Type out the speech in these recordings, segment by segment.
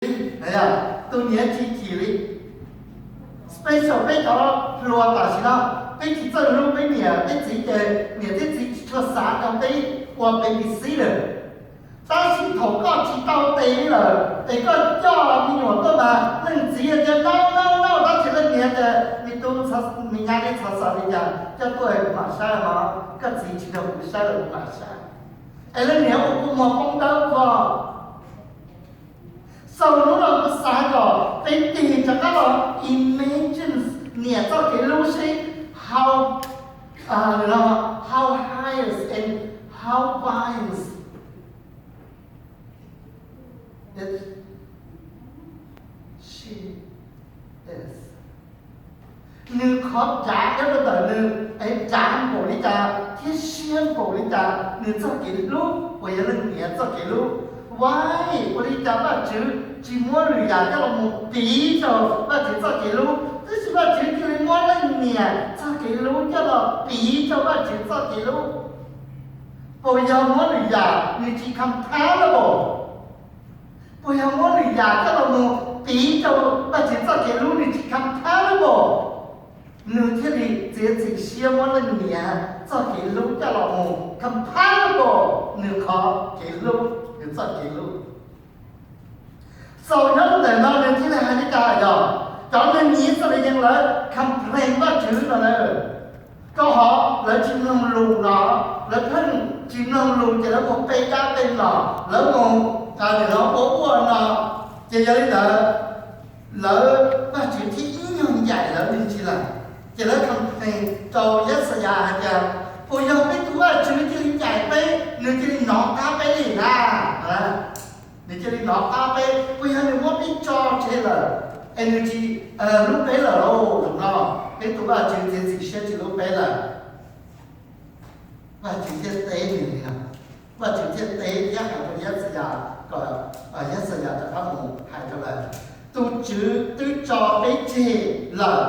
Tus niam tsis chim li. Special peb cov hluas tam sim no, peb tsis txawj hlub peb niam peb txiv ces niam thiab txiv tsis tshua xav rau peb ua babysitter. Tab sis thaum koj tsis tau tes lawm es koj coj me nyuam tuaj mas leej txiv tias no no no, tab sis leej niam tias me tub, me nyab, neb txhob xav li cas, coj tuaj kuv mam saib os, koj txiv tsis nrog kuv saib los kuv mam saib. Es leej niam ua kua muag poob dawb vog. Xaus hnub no kuv xav kom peb tig rov qab los imagine niam txoj kev hlub seb how, how highest and how wise is she is. Nws qhov dav nyob rau ntawm nws es dav npaum li cas thiab siab npaum li cas nws txoj kev hlub uas yog leej niam txoj kev hlub. Why? Ua li cas Vajtswv tsis muab lwm yam coj los mus piv rau Vajtswv txoj kev hlub, tab sis Vajtswv cia li muab leej niam txoj kev hlub coj los piv rau Vajtswv txoj kev hlub? Puas yog muab lwm yam nws tsis compatible? Puas yog muab lwm yam coj los mus piv rau Vajtswv txoj kev hlub nws tsis compatible? Nws thiaj li txiav txim siab muab leej niam txoj kev hlub coj los mus compatible nws qhov kev hlub, nws txoj kev hlub. Xaus nyob ntawm no nws thiaj li hais li cas yog cov neeg Yixalayees lawv complain Vajtswv no lawm. Rau qhov lawv tsis mloog lus no, lawv pheej tsis mloog lus ces lawv mus pe dab pe los, lawv mus ua ua no, ces yog li ntawd lawv, Vajtswv thiaj ib nyuag ncaim lawv me ntsis lawm. Ces lawv complain rau Yaxayas hais tias, puas yog peb tus Vajtswv cia li ncaim peb, nws cia li hnov qab peb li na? Nws cia li hnov qab peb, puas yog nws muab peb tso tseg lawm es nws tsis hlub peb lawm lauj? Zaum no peb tus Vajtswv txiav txim siab tsis hlub peb lawm. Vajtswv thiaj teb nws li no, Vajtswv thiaj teb thiab hais rau Yaxayas kom Yaxayas rov qab mus hais rau lawv, tus Tswv twb tso peb tseg lawm,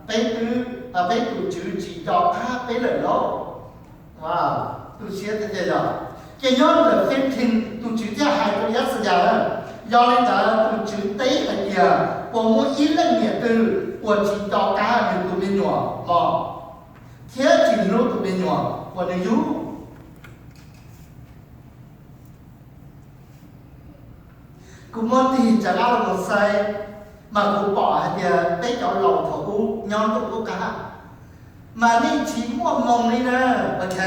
peb twb, peb tus Tswv tsis nco qab peb lawm lauj. Tu siab tiag tiag yog. Ces nyob ntawm fifteen tus Tswv thiaj hais rau Yaxayas, yog li ntawd tus Tswv teb hais tias, puas muaj ib leej niam twg uas tsis nco qab nws tus me nyuam los thiab tsis hlub tus me nyuam uas nws yug? Kuv muab tig rov qab los mus saib, mas kuv pom hais tias peb cov laus thaum ub nyob ntuj qub qab, mas nej tsis muaj moo li na. Ok,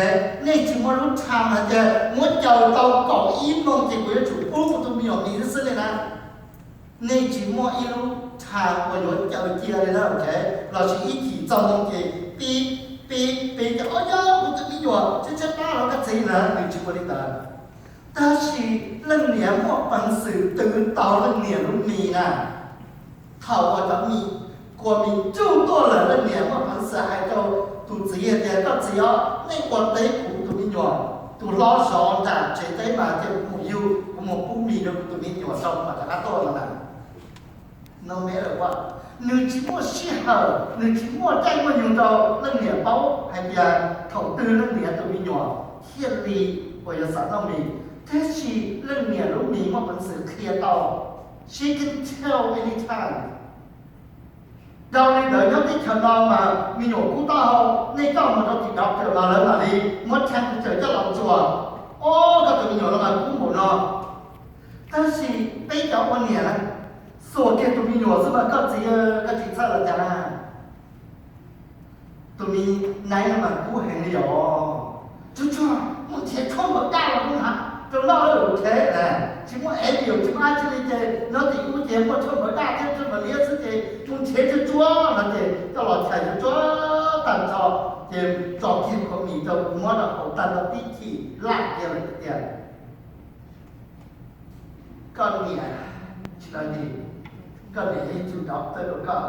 nej tsis muaj lub time hais tias muab caw tau kaum ib moos ces kuv yuav tsum pub kuv tus me nyuam mis xwb xwb li na. Nej tsis muaj ib lub time uas yuav caw cia li na, ok, los sis ib chim txog moo ces pib, pib, pib tias, o yog kuv tus me nyuam tshiab tshiab pab los koj txiv na, nws tsis ua li ntawd. Tab sis leej niam muaj peev xwm twv tau leej niam lub mis na. Thaum uas cov mis, kua mis ntuj tuaj lawm leej niam muaj peev xwm hais rau tus txiv hais tias, koj txiv os, nej ua teb kuv tus me nyuam, tus hlob zov nram tsev teb mas ces kuv mus yug, kuv mus pub mis rau kuv tus me nyuam tso mas rov qab tuaj no na. No matter what, nws tsis muaj sij hawm, nws tsis muaj caij muaj nyoog rau leej niam paub hais tias thaum twg leej niam tus me nyuam thiaj li uas yuav xav noj mis. Tab sis leej niam lub mis muaj peev xwm qhia tau, she can tell anytime. Dhau li ntawd nyob teb chaws no mas me nyuam kub taub hau, nej coj mus rau tim doctor los lawv mam li muab temperature coj los tsuas, o, koj tus me nyuam no mas kub npaum no. Tab sis peb cov ua niam na, xuas kiag tus me nyuam xwb mas koj txiv, koj txiv txhawj los cas na? Tus me nyuam no mas kub heev li os. Tsuag tsuag mus nrhiav tshuaj npawv daj los rau noj, rau noj lawm, ok na. Tsis muaj ev yus tsis muaj dab tsi li ces nyob tim ub ces muaj tshuaj npawv daj thiab tshuaj npawv liab xwb ces mus nrhiav tsuag tsuag no ces coj los chais tsuag tsuag tag nrho ces tso kiag khua mis rau, muab rau hauv tag nrho tib chim laj kiag lawm tiag. Koj niam, tsis tau yim, koj niam yeej tsis doctor rau koj.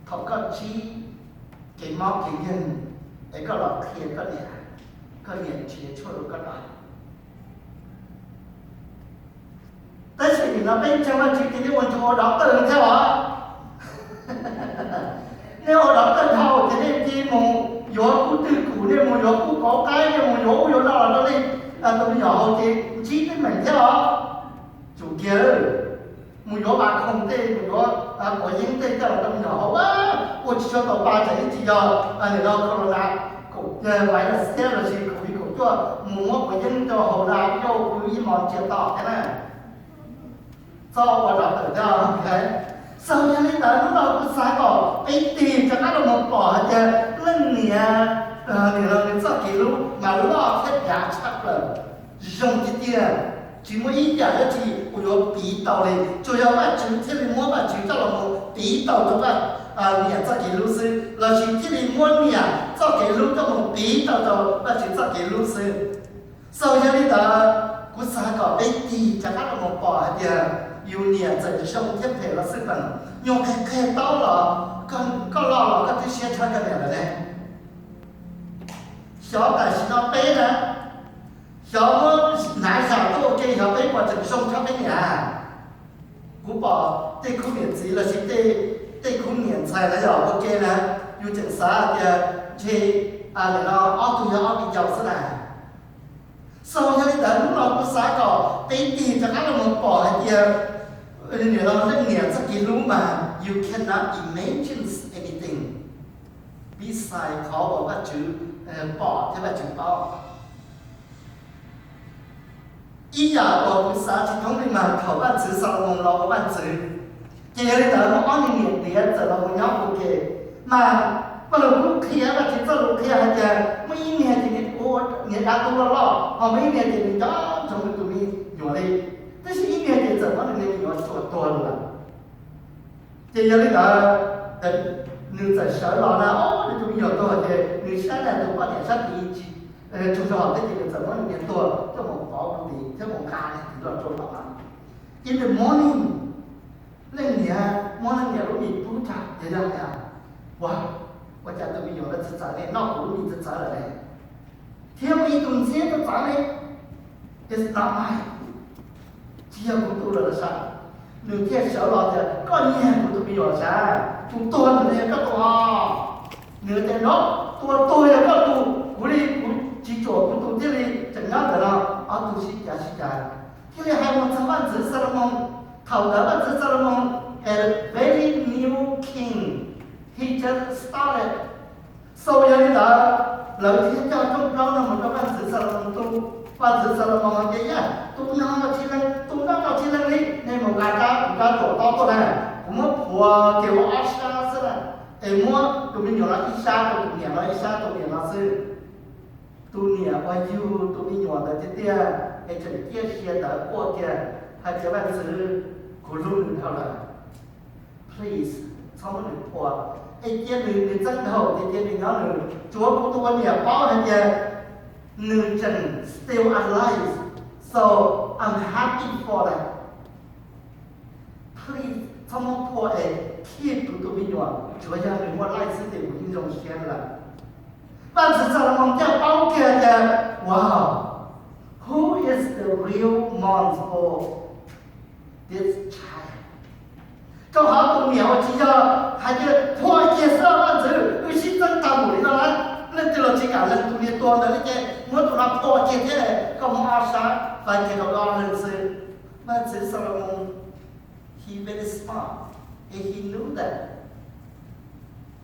Thaum koj ntsib kev mob kev nkeeg es koj los qhia koj niam, koj niam nrhiav tshuaj rau koj noj. Tab sis nim no peb ntseeg Vajtswv ces nej ua ntsej ua doctor thiab os. Nej ua doctor dhau ces nej cia mus yuav kub twj kum, nej mus yuav kub kauv qaib, nej mus yuav ub yuav no los rau nej tus me nyuam haus ces ntsib teeb meem thiab os. Tsum kiag, mus yuav vas khoom tej, mus yuav quav yeeb tej coj los rau me nyuam haus, ua tsis tshua tau pa, tsam ib tsis yog nim no corona kaum, vaiv los xiab los sis covid kaum cuaj, mus muab quav yeeb rau haus na, ua rau kuv ib hmos ntsia to thiab na. Txhob ua rau tawm thiab. Xaus yog li ntawd hnub no kuv xav kom peb tig rov qab los mus pom hais tias leej niam, nim no nws txoj kev hlub mas loj thiab dav tshaj plaws, zoo tiag tiag, tsis muaj ib yam dab tsi uas yuav piv tau li, tsuas yog Vajtswv thiaj li muab Vajtswv coj los mus piv tau rau niam txoj kev hlub xwb, los sis thiaj li muab niam txoj kev hlub coj mus piv tau rau Vajtswv txoj kev hlub xwb. Xaus yog li ntawd, kuv xav kom peb tig rov qab los mus pom hais tias yus niam txawm zoo thiab phem los xij peem, nyuag qhia qhia taub los koj loj los koj twb siab tshaj koj niam lawm ne. Xyov tam sim no peb na, xyov muab hnav zam tuaj ua ke xyov peb puas tseem zoo tshaj peb niam. Kuv pom tej khub niam txiv los sis tej khub niam ntxhais los yog ua ke na, yus tseem xav tias ntshe nim no ob tug yog ob viv ncaus xwb na. Xaus yog li ntawd hnub no kuv xav kom peb tig rov qab los mus pom hais tias nim no leej niam txoj kev hlub mas you cannot imagine anything besides qhov uas Vajtswv pom thiab Vajtswv paub. Ib yam uas kuv xav tsis thoob li mas thaum vaj ntxwv Xalumoos los ua vaj ntxwv, ces yog li ntawd muaj ob niag niam txiv txawm los mus nyob ua ke, mas Paj Lug kuj qhia Vajtswv txoj lus qhia hais tias muaj ib niag ces nws ua niag dab tub loj loj, ho muaj ib niag ces nws nco ntsoov nws tus me nyuam li, tab sis ib niag ces txawm muab nws niag me nyuam tsuas tuag lawm. Ces yog li ntawd, nws txawm sawv los na, nws tus me nyuam tuag ces nws sab na tus poj niam sab tid tsis tsaug zog thiab ces nws txawm muab nws niag tuag coj mus pov kuv tid thiab mus nqa niag tid los rau tom no. In the morning, leej niam muab leej niam lub mis pub rau ces yog tias, ua, ua cas tus me nyuam no txawv txawv ne, noj kuv lub mis txawv txawv lawm ne, thiab muaj ib tug ntxhiab tuaj txawv ne, it's not mine, tsis yog kuv tus lawm los sav. Nws thiaj sawv los tias, koj nyiag kuv tus me nyuam sav, tus tuag ntawd yog koj tus os. Nws tias no, tus uas tuag yog koj tus, kuv li kuv tsis tsuam kuv tus thiaj li tseem nyob ntawm no. Ob tug sib cav sib cav, thiaj li hais mus txog vaj ntxwv Xalumoos. Thaum ntawd vaj ntxwv Xalumoos, a very new king, he just started. Xaus yog li ntawd, lawv thiaj coj rooj plaub no mus rau vaj ntxwv Xalumoos tu. Vaj ntxwv Xalumoos hais tias, yaj, tus no mas tsis lees, tus no mas tsis lees li, nej mus nqa rab, kuv rab tuam tob tuaj na, kuv muab phuam kiag ua ob sab xwb na, es muab tus me nyuam no ib sab rau tus niam no, ib sab tus niam no xwb. Tus niam uas yug tus me nyuam ntawd tiag tiag es tseem ciaj sia ntawd quaj kiag hais tias, vaj ntxwv, kuv hlub nws dhau lawm, please txhob muab nws phua, es cia nws, nws txeeb dhau ces cia nws nyob nws, tsuav kuv tus ua niam paub hais tias nws tseem still alive, so I'm happy for that. Please txhob muab phua es keep kuv tus me nyuam, tsuav yog nws muaj life xwb ces kuv yeej zoo siab lawm. Vaj ntxwv Xalumoos thiaj paub kiag tias, wow, who is the real mom for this child? Rau qhov tus niam uas tsis yog hais tias phua kiag xwb, vaj ntxwv, wb sib txeeb tag npaum li no lawm, leej twg los tsis kam lees tus niag tuag ntawd li ces muab tus no phua kiag thiab koj muab ob sab faib kiag rau ob leeg xwb. Vaj ntxwv Xalumoos, he very smart, and he knew that,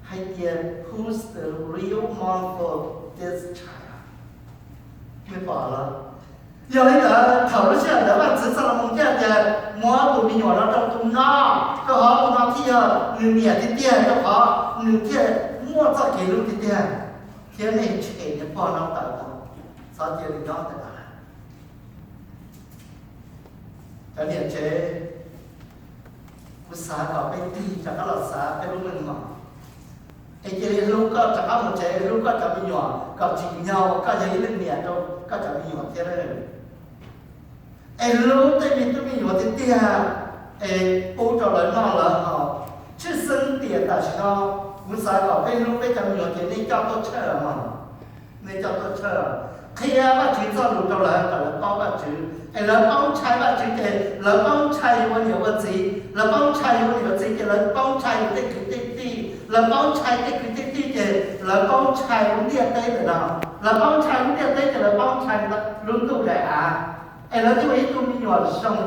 hais tias who's the real mom for this child. Yog li ntawd thaum lub sij hawm ntawd vaj ntxwv Xalumoos thiaj tias muab tus me nyuam no rau tus no, rau qhov tus no thiaj yog nws niam tiag tiag, rau qhov nws thiaj muaj txoj kev hlub tiag tiag, thiab nej tshem niag pog no tawm los, txhob cia li nyob ntawm no lawm. Cov niam tsev, kuv xav kom peb tig rov qab los xav peb lub meej mom, es cia li hlub koj rov qab mus tsev, hlub koj cov me nyuam kom tsim nyog uas koj yog ib leej niam rau koj cov me nyuam thiab. Es hlub tej me tub me nyuam tiag tiag, es pub rau lawv noj lawv haus. Tshwj xeeb tias tam sim no kuv xav kom peb hlub peb cov me nyuam ces nej coj tuaj tshawj mog. Nej coj tuaj tshawj, qhia Vajtswv txoj lus rau lawv kom lawv paub Vajtswv, es lawv paub ntshai Vajtswv ces lawv paub ntshai yus ua niam ua txiv, lawv paub ntshai yus ua niam ua txiv ces lawv paub ntshai yus tej kwv tej tij, lawv paub ntshai tej kwv tej tij ces lawv paub ntshai lub ntiaj teb ntawm no, lawv paub ntshai lub ntiaj teb ces lawv paub ntshai lub ntuj daim av, es lawv thiaj ua ib tug me nyuam zoo.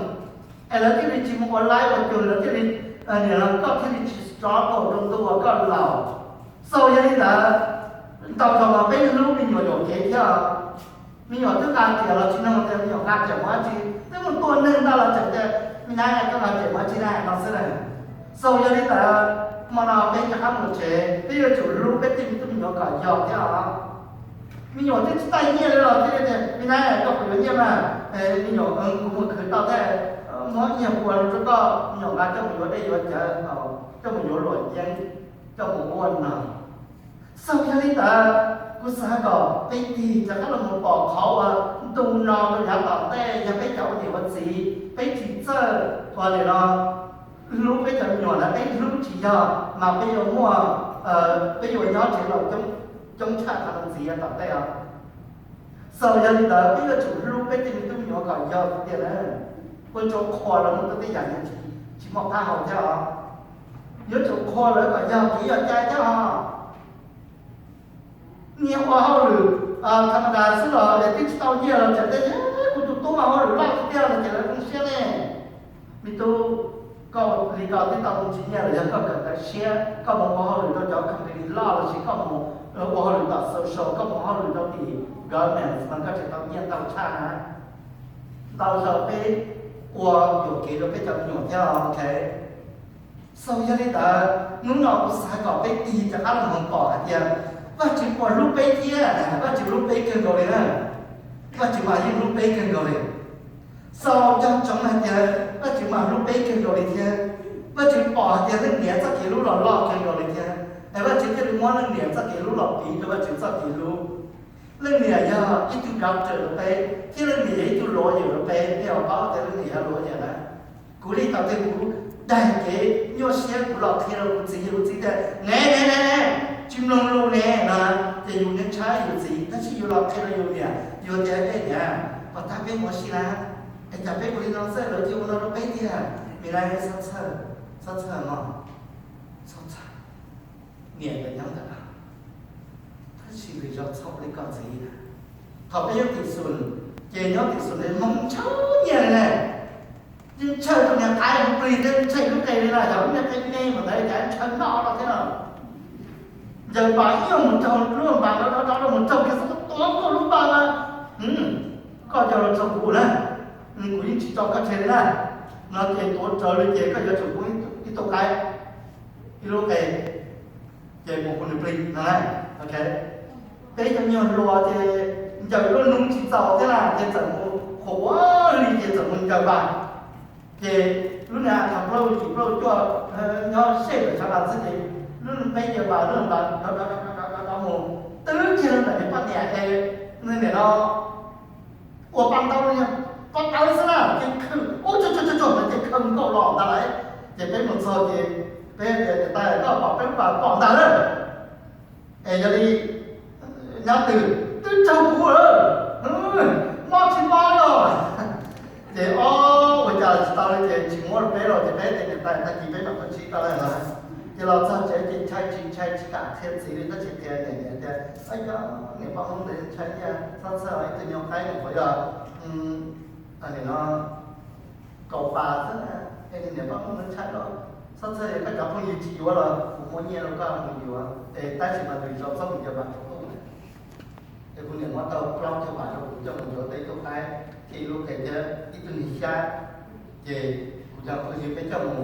Es lawv thiaj li tsis mus ua laib ua cug, lawv thiaj li, nim no koj thiaj li tsis struggle rau ntu uas koj laus. So yog li ntawd, ntau zaus mas peb hlub me nyuam yuam kev thiab. Me nyuam twb nqa riam los tsis noog tias me nyuam nqa riam mus dab tsi, twb mus tua neeg ntau los tseem tias me nyuam nqa riam mus dab tsi na no xwb na. So yog li ntawd, hmo no peb rov qab mus tsev, peb yuav tsum hlub peb tej me tub me nyuam kom yog thiab os. Me nyuam twb tsis tau nyiaj li los thiaj li tias me nyuam koj puas yuav nyiaj mas, me nyuam kuv mus khwv tau thiab, muab nyiaj ua rau koj, me nyuam nqa coj mus yuav dej yuav cawv, coj mus yuav luam yeeb, coj mus ua no. So yog li ntawd, kuv xav kom peb tig rov qab los mus pom qhov uas ntu no rau yav tom ntej yog peb cov ua niam ua txiv peb tsis txawj ua li no hlub peb cov me nyuam na, peb hlub tsis yog mas peb yuav muaj, peb yuav nyob tsev laus coob tshaj qhov no ntxiv yav tom ntej os. So yog li ntawd peb yuav tsum hlub peb tej me tub me nyuam kom yog tiag tiag na. Ua rau qhuas lawv mus rau tej yam tsis muaj qab hau thiab os. Yuav tsum qhuas lawv kom yog kev yog cai thiab os. Niag ua hauj lwm tham ma das xwb los es twb tsis tau nyiaj los tseem tias kuv tus tub mas hauj lwm loj tiag tiag no ces lawv zoo siab ne. Me tub, koj ua li ko twb tau tus tsis nyiaj lawm, yog koj kawm ntawv siab koj mus ua hauj lwm rau cov company loj los sis koj mus ua hauj lwm tom social, koj mus hauj lwm rau tim government mas koj tseem tau nyiaj ntau tshaj na. Ntau zaus peb ua yuam kev rau peb cov me nyuam thiab, ok. So yog li ntawd hnub no kuv xav kom peb tig rov qab los mus pom hais tias Vajtswv puas hlub peb thiab, Vajtswv hlub peb kawg nkaus li na. Vajtswv mas yeej hlub peb kawg nkaus li. So cog ntsoov hais tias Vajtswv mas hlub peb kawg nkaus li thiab. Vajtswv pom hais tias leej niam txoj kev hlub los loj kawg nkaus li thiab, es Vajtswv thiaj li muab leej niam txoj kev hlub los piv rau Vajtswv txoj kev hlub. Leej niam yog ib tug doctor rau peb, thiab leej niam yog ib tug lawyer rau peb, nej puas paub tias leej niam yog lawyer na? Kuv li tau tias kuv daig kev nyuaj siab kuv los qhia rau kuv txiv, yog kuv txiv tias ne ne ne ne, tsis mloog lus ne no, ces yus ntshai yus txiv, tab sis yus los qhia rau yus niam, yus tias e niam, pom tag peb mus ua si na, es cas peb ua li no xwb lawv cia ua no rau peb tiag, me na, txhob txhawj, txhob txhawj no, txhob txhawj. Niam tawm nyob ntawd, tab sis vim zos txhaum li koj ntxiv. Thaum peb nyob tim xus, ces nyob tim xus ne hmoov ntshaw nyiaj li ne, yeej ntshaw tus niag qaib plig thiab ntshaw lub qe li na, yog lub niag qe me me mas ntawd cas ntshaw noj no thiab no. Ncaws npas ib nyuag mus raug lub npas no rov rov mus raug kiag xwb tuav nkaus lub npas na. Koj coj los rau kuv na, kuv yeej tsis tso koj tseg li na. No ces tuav raws li ces koj yuav tsum pub ib tug qaib, ib lub qe, ces mus hu nws plig no na. Ok, peb cov me nyuam hluas ces ncaws lub nub tsis txaus thiab na, ces txawm mus qhuav ua li ces txawm mus ncaws npas. Ces lub niag tham plaub yim plaub cuaj nyob sej lawm tshav npas xwb ces lub peb ncaws npas lub npas rov rov rov mus twb kiag rau ntawm niag poj niam es nws niam no ua pa ntaub, pa tawv xwb na, ces khwm ub tsuag tsuag tsuag ntawd ces khwm nkaus los ntag lauj. Ces peb mus txog ces peb tias niam tais, koj pom peb lub npas? Pom ntag lauj. Es yog li nyob twg? Twb raug kuv lawm, mob tsis mob li os. Ces ob, ua cas tsis tau li ces tsis muab rau peb lawm ces peb tias niam tais, tag kis peb mam tuaj ntsib koj lawm no. Ces los txog tsev ces ntshai tsis ntshai tsis kam qhia txiv li, tab sis qhia niam, niam tias, ab, cov niam poj Hmoob ntawd ntshai tiag, txhob txhawj, ib tug nyuag qaib nws puas yog, nim no kaum pas xwb na, es niam poj Hmoob ntawd ntshai los, txhob txhawj, koj cov phooj ywg tsis yuav los kuv muab nyiaj rau koj mus yuav, es tab sis mas lwm zaus txhob mus ncaws npas rau kuv. Es kuv niam muab tau plaub caug npas rau kuv coj mus yuav tau ib tug qaib thiab ib lub qe thiab ib tug niag xyab. Ces kuv cov phooj ywg peb coj mus